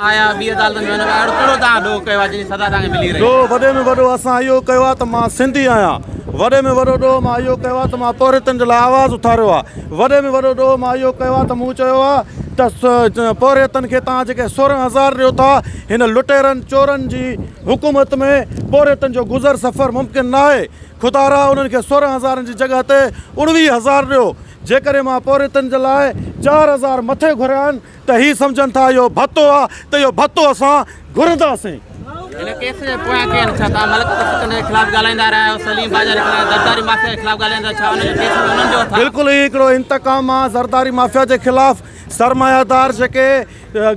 آيا ٻي عدالتن ۾ وڃو اهڙو ڪهڙو توهان ڏوهه ڪيو آهي جنهن جي سزا توهان کي ملي رهي آهي. ڏوهه وڏي ۾ وڏو اسان اهو ڪيو آهي ته مان سنڌي آهيان وڏي ۾ وڏو ڏوهه مان اهو ڪيو آهي ته مان پورهيتن جي لاء آواز اٿاريو آهي وڏي ۾ وڏو ڏوهه مان اهو ڪيو آهي ته مون چيو آهي ته پورهيتن کي توهان جيڪي 16 هزار ڏيو ٿا هن لٽيرن چورن جي حڪومت ۾ پورهيتن جو گذر سفر ممڪن ناهي خدارا انهن کي 16 هزارن جي جڳهه تي 19 هزار ڏيو جيڪڏهن مان پورهيتن جي لاء 4000 مٿي گهريا آهن ته هي سمجهن ٿا اهو ڀتو آ ته اهو ڀتو اسان گهرنداسين. هن ڪيس جي پويان ڪير ڇا توهان ملڪ سڪندر جي خلاف ڳالهائيندا رهيا آهيو سليم باجا جي خلاف زرداري مافيا جي خلاف ڳالهائيندا ڇا انهن جو ڪيس به انهن جو هٿ آ. بلڪل هي هڪڙو انتقام آ زرداري مافيا جي خلاف سرمايادار جيڪي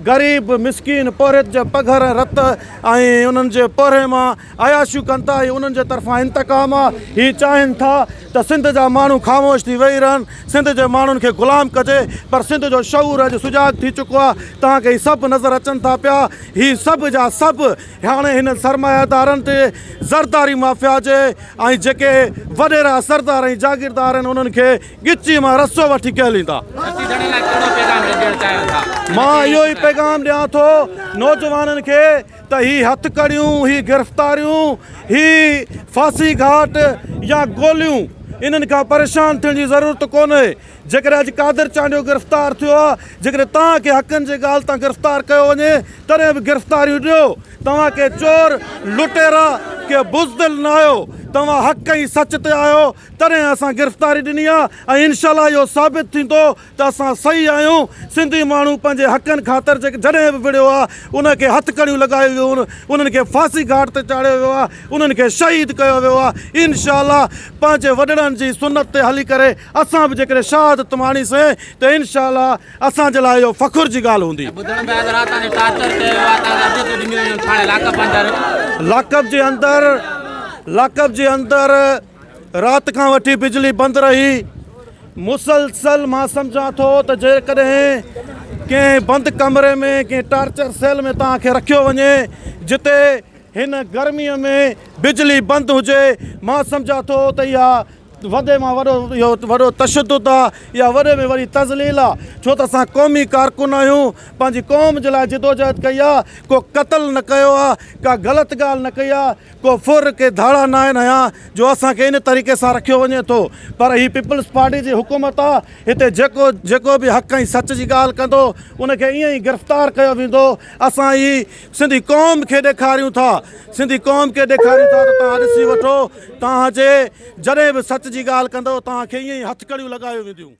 غريب مسڪين پورهيت جي پگهر ۽ رت ۽ انهن جي پورهيي مان عياشيون ڪن ٿا هي انهن جي طرفان انتقام آ هي چاهين ٿا ته سنڌ جا ماڻهو خاموش ٿي ويهي رهن سنڌ جي ماڻهن کي غلام ڪجي پر سنڌ جو شعور اڄ سجاڳ ٿي چڪو آ توهان کي هي سڀ نظر اچن ٿا پيا هي سڀ جا سڀ هاڻي هن سرمايادارن تي زرداري مافيا جي ۽ جيڪي وڏيرا سردار ۽ جاگيردار آهن انهن کي ڳچي مان رسو وٺي ڪهليندا. ڌرتي ڌڻي لاء ڪهڙو پيغام ڏيڻ چاهيو ٿا؟ مان اهو ئي پيغام ڏيان ٿو نوجوانن کي ته هي هٿڪڙيون، هي گرفتاريون، هي ڦاسي گهاٽ يا گوليون انهن کان پريشان ٿيڻ جي ضرورت ڪونهي. جيڪڏهن اڄ قادر چانڊيو گرفتار ٿيو آهي، جيڪڏهن توهان کي حقن جي ڳالهه تان گرفتار ڪيو وڃي تڏهن به گرفتاريون ڏيو. توهان ڪي چور، لٽيرا، ڪي بزدل نه آهيو. توهان حق ۽ سچ تي آهيو تڏهن اسان گرفتاري ڏني آهي ۽ انشاء الله اهو ثابت ٿيندو ته اسان صحيح آهيون، سنڌي ماڻهو پنهنجي حقن خاطر جيڪي جڏهن به وڙهيو آهي ان کي هٿڪڙيون لڳايون ويون آهن، انهن کي ڦاسي گهاٽ تي چاڙهيو ويو آهي، انهن کي شهيد ڪيو ويو آهي، انشاء الله پنهنجي وڏڙن جي سنت تي هلي ڪري اسان به جيڪڏهن شهادت ماڻيسين ته انشاء الله اسان جي لاء اهو فخر جي ڳالهه هوندي. ٻڌڻ ۾ آيو ته رات تان ٽارچر ڪيو ويو آهي، تان کي اذيتون ڏنيون ويون ٿاڻي لاڪپ اندر. لاڪپ جي اندر لاڪپ جي اندر رات کان وٺي بجلي بند رهي، مسلسل مان سمجهان ٿو ته جيڪڏهن ڪنهن بند ڪمري ۾ ڪنهن ٽارچر سيل ۾ توهان کي رکيو وڃي جتي هن گرمي ۾ بجلي بند هجي مان سمجهان ٿو ته اها وڏي مان وڏو اهو وڏو تشدد آ يا وڏي ۾ وڏي تذليل آ ڇو ته اسان قومي ڪارڪن آهيون پنهنجي قوم جي لاء جدوجهد ڪئي آ ڪو قتل نه ڪيو آ ڪا غلط ڳالهه نه ڪئي آ ڪو ڦر ڪي ڌاڙا ناهن هنيا جو اسان کي ان طريقي سان رکيو وڃي ٿو پر هي پيپلز پارٽي جي حڪومت آ هتي جيڪو جيڪو به حق ۽ سچ جي ڳالهه ڪندو ان کي ائين ئي گرفتار ڪيو ويندو اسان هي سنڌي قوم کي ڏيکاريون ٿا سنڌي قوم کي ڏيکاريون ٿا ته توهان ڏسي وٺو توهان جي جڏهن به سچ جي ڳالهه ڪندو توهان کي ائين ئي هٿڪڙيون لڳايو وينديون.